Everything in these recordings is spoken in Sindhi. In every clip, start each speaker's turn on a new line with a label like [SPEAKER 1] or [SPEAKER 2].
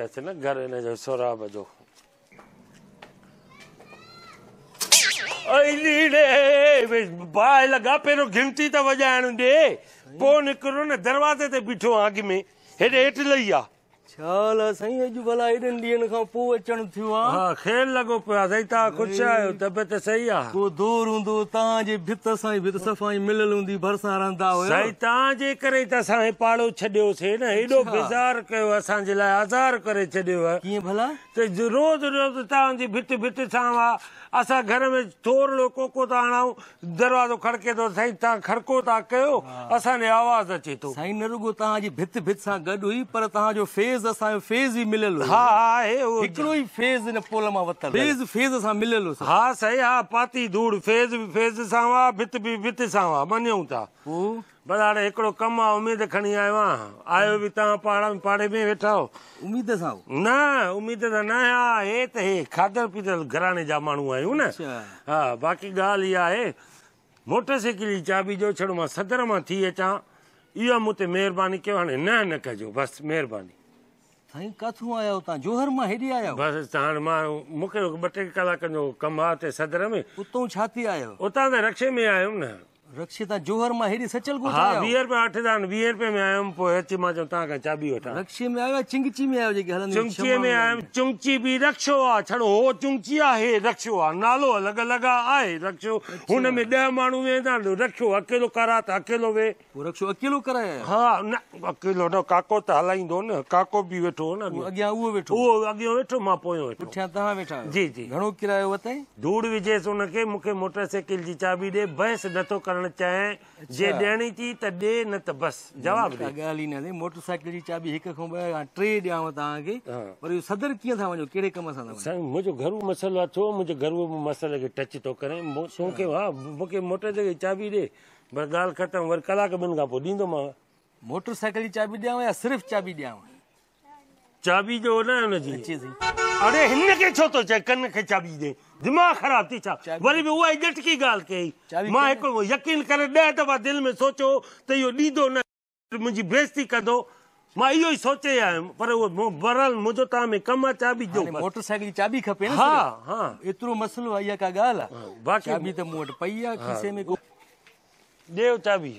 [SPEAKER 1] اٿس نه گهر هن جو سهراب جو. اي ليڙي باهه لڳا پهريون گهنٽي ته وڄائڻ ڏي پوء نڪرو نه دروازي تي بيٺو آهيان اڳ ۾ هيڏي هيٺ لهي آ.
[SPEAKER 2] ڇا حال آ سائين اڄ ڀلا ايڏن ڏينهن کان پوء اچڻ ٿيو آ.
[SPEAKER 1] ها خير لڳو پيو آ سائين توهان خوش آهيو طبيعت صحيح آ.
[SPEAKER 2] ڪو دور هوندو توهان جي ڀت سان ئي ڀت صفا ائين مليل هوندي ڀرسان رهندا هيو.
[SPEAKER 1] سائين توهان جي ڪري ئي ته اسان هي پاڙو ڇڏيوسي نه ايڏو بيزار ڪيو اسان جي لاء آزار ڪري ڇڏيو.
[SPEAKER 2] ڪيئن ڀلا؟
[SPEAKER 1] ته روز روز توهان جي ڀت ڀت سان آ اسان گهر ۾ ٿورڙو ڪوڪو ٿا هڻائون دروازو کڙڪي ٿو سائين توهان کڙڪو ٿا ڪيو اسان ڏي آواز اچي ٿو.
[SPEAKER 2] سائين نه رڳو توهان جي ڀت ڀت سان گڏ هئي پر توهان جو فيض اسان جو فيض به مليل هيو.
[SPEAKER 1] ها ها آهي اهو.
[SPEAKER 2] هڪڙو ئي فيض ان پول مان وتل. فيض فيض سان مليل هو.
[SPEAKER 1] ها سائين ها پاتي ڌوڙ فيض به فيض سان هئا ڀت به ڀت سان هئا مڃيون ٿا.
[SPEAKER 2] پوء؟
[SPEAKER 1] بس هاڻي هڪڙو ڪم آ اميد کڻي آيو آهيان. آيو به توهان پاڙ پاڙي ۾ ويٺا آهيو.
[SPEAKER 2] اميد سان؟
[SPEAKER 1] نه اميد سان نه آهيان هي ته هي کاڌل پيتل گهراڻي جا ماڻهو آهيون نه. ها باقي ڳالهه اها آهي موٽر سائيڪل جي چاٻي ڏيو ڇڙو مان صدر مان ٿي اچان اها مون تي مهرباني ڪيو هاڻي نه نه ڪجو بس مهرباني.
[SPEAKER 2] سائين ڪاٿون آيا آهيو تان جوهر مان هيڏي آيا آهيو؟
[SPEAKER 1] بس هاڻي مان مون کي ٻه ٽي ڪلاڪن جو ڪم آ اتي صدر ۾.
[SPEAKER 2] اتون ڇا ٿي آيا آهيو؟
[SPEAKER 1] اتان ته رڪشي ۾ آيم نه.
[SPEAKER 2] رڪشي تان جوهر مان هيڏي سچل ڳوٺ
[SPEAKER 1] ها
[SPEAKER 2] آيا آهيو؟
[SPEAKER 1] 20 روپيا وٺندا آهن 20 روپئي ۾ آيم پوء اچي مان چيم توهان کان چاٻي وٺان.
[SPEAKER 2] رڪشي ۾ آيو يا چنگچي ۾ آيو جيڪي هلنديون
[SPEAKER 1] چنگچي ۾ آيم چنگچي به رڪشو آ ڇڙو هو چنگچي آ هي رڪشو آ نالو الڳ الڳ آ آهي رڪشو هن ۾ 10 ماڻهو ويهندا آهن رڪشو اڪيلو ڪراء ته اڪيلو ويهه.
[SPEAKER 2] پوء رڪشو اڪيلو ڪرائي آيو؟
[SPEAKER 1] ها نه اڪيلو نه ڪاڪو ته هلائيندو نه ڪاڪو به ويٺو هو نه
[SPEAKER 2] اڳيان. اڳيان اهو ويٺو
[SPEAKER 1] هو. اهو اڳيان ويٺو مان پويان ويٺو.
[SPEAKER 2] پٺيان توهان ويٺا آهيو.
[SPEAKER 1] جي جي.
[SPEAKER 2] گهڻو ڪرايو ورتائين؟
[SPEAKER 1] ڌوڙ وجهيس ان کي مون کي موٽر سائيڪل جي چاٻي ڏي بحث نٿو ڪرڻ چاهيان جي ڏيڻي ٿي ته ڏي نه ته بس جواب ڏي.
[SPEAKER 2] ڪا ڳالهه ئي نه سائين موٽر سائيڪل جي چاٻي هڪ کان ٻه کان ٽي ڏيانو توهان کي پر اهو صدر ڪيئن ٿا وڃو ڪهڙي ڪم سان ٿا وڃو؟
[SPEAKER 1] سائين منهنجو گهرو مسئلو آهي ڇو منهنجي گهرو مسئلي کي ٽچ ٿو ڪرين مون کي ها مون کي موٽر سائيڪل جي چاٻي ڏي بس ڳالهه ختم وري ڪلاڪ ٻن کان پوء ڏيندومانء.
[SPEAKER 2] موٽر سائيڪل جي چاٻي ڏيانو يا صرف چاٻي ڏيانو؟
[SPEAKER 1] چاٻي جو نه ان جي.
[SPEAKER 2] اچي سائين.
[SPEAKER 1] اڙي هن کي ڇو ٿو چئين ڪن کي چاٻي ڏي دماغ خراب ٿي ڇا وري به اها ئي ڄٽڪي ڳالهه ڪئي مان هڪڙو يقين ڪري 10 دفعا دل ۾ سوچيو ته اهو ڏيندو نه. منهنجي بيعزتي ڪندو، مان اهو ئي سوچي آيم، پر اهو بهرحال منهنجو توهان ۾ ڪم آ، چاٻي ڏيو
[SPEAKER 2] هاڻي
[SPEAKER 1] بس.
[SPEAKER 2] موٽر سائيڪل جي چاٻي کپي نه
[SPEAKER 1] ها
[SPEAKER 2] صرف؟
[SPEAKER 1] ها.
[SPEAKER 2] ايترو مسئلو آ، اها ڪا ڳالهه آ؟
[SPEAKER 1] باقي
[SPEAKER 2] چاٻي ته مون وٽ پئي آ کيسي ۾ ڪو.
[SPEAKER 1] ڏيو چاٻي.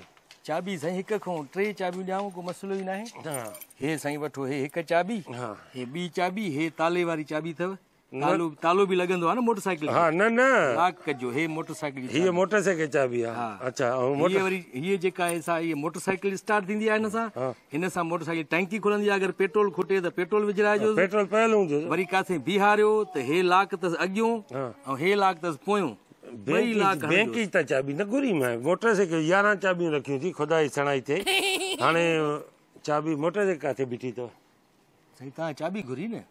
[SPEAKER 2] چاٻي سائين هڪ کان ٽي چاٻيون ڏيانو ڪو مسئلو ئي ناهي.
[SPEAKER 1] ها.
[SPEAKER 2] هي سائين وٺو هي هڪ چاٻي،
[SPEAKER 1] ها.
[SPEAKER 2] هي ٻي چاٻي، هي تالي واري چاٻي اٿو. تالو تالو به لڳندو آ نه موٽر سائيڪل کي.
[SPEAKER 1] ها نه نه.
[SPEAKER 2] لاڪ ڪجو هي موٽر سائيڪل جي
[SPEAKER 1] هي موٽر سائيڪل چاٻي آ. اڇا ۽ موٽر
[SPEAKER 2] هي وري هي جيڪا آهي سا هي موٽر سائيڪل اسٽارٽ ٿيندي آ هن سان. هن سان موٽر سائيڪل ٽينڪي کلندي آ اگر پيٽرول کوٽي ته پيٽرول وجهرائجو.
[SPEAKER 1] پيٽرول پيل هوندو.
[SPEAKER 2] وري ڪاٿي بيهاريو ته هي لاڪ اٿس اڳيون ۽ هي لاڪ اٿس پويون. ٻئي لاڪ هڻجوس.
[SPEAKER 1] بينڪ جي ته چاٻي نه گهري مان موٽر سائيڪل 11 چاٻيون رکيون ٿي خدا جي سڻائي ٿئي. هاڻي چاٻي موٽر سائيڪل ڪاٿي بيٺي اٿو؟
[SPEAKER 2] سائين توهان چاٻي گهري نه؟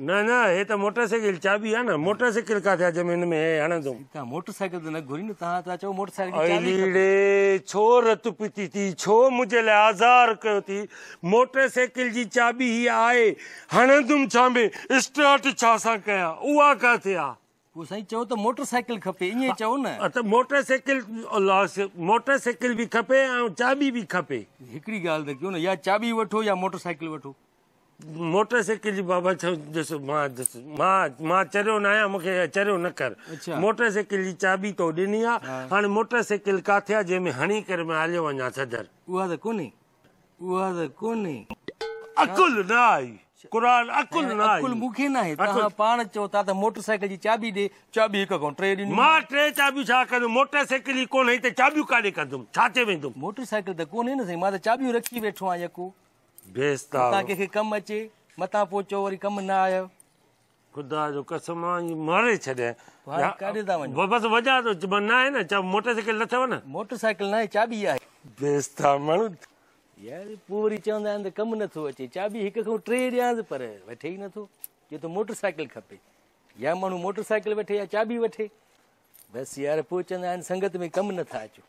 [SPEAKER 1] نه نه هي ته موٽر سائيڪل چاٻي آ نه موٽر سائيڪل ڪاٿي آ جنهن ۾ هن ۾ هي هڻندم.
[SPEAKER 2] سائين توهان موٽر سائيڪل ته نه گهري نه توهان ٿا چئو موٽر سائيڪل جي چاٻي کپي.
[SPEAKER 1] اڙي ڇو رت پيتي ٿي ڇو منهنجي لاء آزار ڪيو ٿي موٽر سائيڪل جي چاٻي هي آهي هڻندم ڇا ۾ اسٽارٽ ڇا سان ڪيان اها ڪاٿي آ.
[SPEAKER 2] پوء سائين چئو ته موٽر سائيڪل کپي ائين چئو نه.
[SPEAKER 1] ته موٽر سائيڪل موٽر سائيڪل به کپي ۽ چاٻي به کپي.
[SPEAKER 2] هڪڙي ڳالهه ته ڪيو نه يا چاٻي وٺو يا موٽر سائيڪل وٺو.
[SPEAKER 1] موٽر سائيڪل جي بابا ڏس مان ڏس مان مان چريو نه آهيان مونکي چريو نه ڪر. موٽر سائيڪل جي چاٻي تو ڏني آ هاڻي موٽر سائيڪل ڪاٿي آ جنهن ۾ هڻي ڪري مان هليو وڃان صدر.
[SPEAKER 2] اها ته ڪونهي اها ته ڪونهي.
[SPEAKER 1] عقل نه آئي قرآن عقل نه آئي.
[SPEAKER 2] عقل مون کي ناهي توهان پاڻ چئو ٿا ته موٽر سائيڪل جي چاٻي ڏي چاٻي هڪ کان ٽي ڏني.
[SPEAKER 1] مان ٽي چاٻيون ڇا ڪندم موٽر سائيڪل ئي ڪونهي ته چاٻيون ڪاڏي ڪندم ڇا تي ويندم.
[SPEAKER 2] موٽر سائيڪل ته ڪونهي نه سائين مان ته چاٻيون رکي ويٺو آهيان يڪو.
[SPEAKER 1] بيستا.
[SPEAKER 2] متان ڪنهن کي ڪم اچي متان پوء چئو وري ڪم نه آيو.
[SPEAKER 1] خدا جو قسم آ ائين ماري ڇڏيان.
[SPEAKER 2] هاڻي ڪاڏي ٿا وڃو؟
[SPEAKER 1] بس وڄان ٿو ناهي نه موٽر سائيڪل نه اٿو نه.
[SPEAKER 2] موٽر سائيڪل ناهي چاٻي آهي.
[SPEAKER 1] بيستا ماڻهو.
[SPEAKER 2] يار پوء وري چوندا آهن ته ڪم نٿو اچي چاٻي هڪ کان ٽي ڏيانس پر وٺي ئي نٿو چئي ٿو موٽر سائيڪل کپي يا ماڻهو موٽر سائيڪل وٺي يا چاٻي وٺي بس يار پوء چوندا آهن سنگت ۾ ڪم نٿا اچو.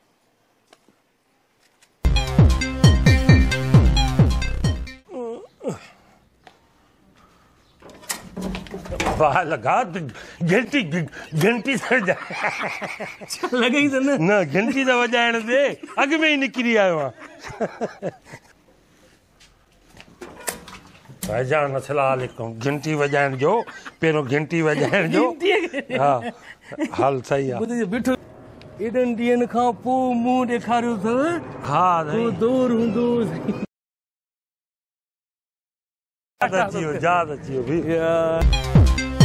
[SPEAKER 1] باهه لڳا گهنٽي گهنٽي
[SPEAKER 2] لڳئي ته نه
[SPEAKER 1] نه گهنٽي ته وڄائڻ ڏي اڳ ۾ ئي نڪري آيو آهيان. ڀائيجان السلام عليڪم گهنٽي وڄائڻ جو پهريون گهنٽي وڄائڻ جو ها هل صحيح آ.
[SPEAKER 2] بيٺو ايڏن ڏينهن کان پوء منهن ڏيکاريو اٿو.
[SPEAKER 1] ها
[SPEAKER 2] ڪو دور هوندو.
[SPEAKER 1] ياد اچي ويو ياد اچي ويو.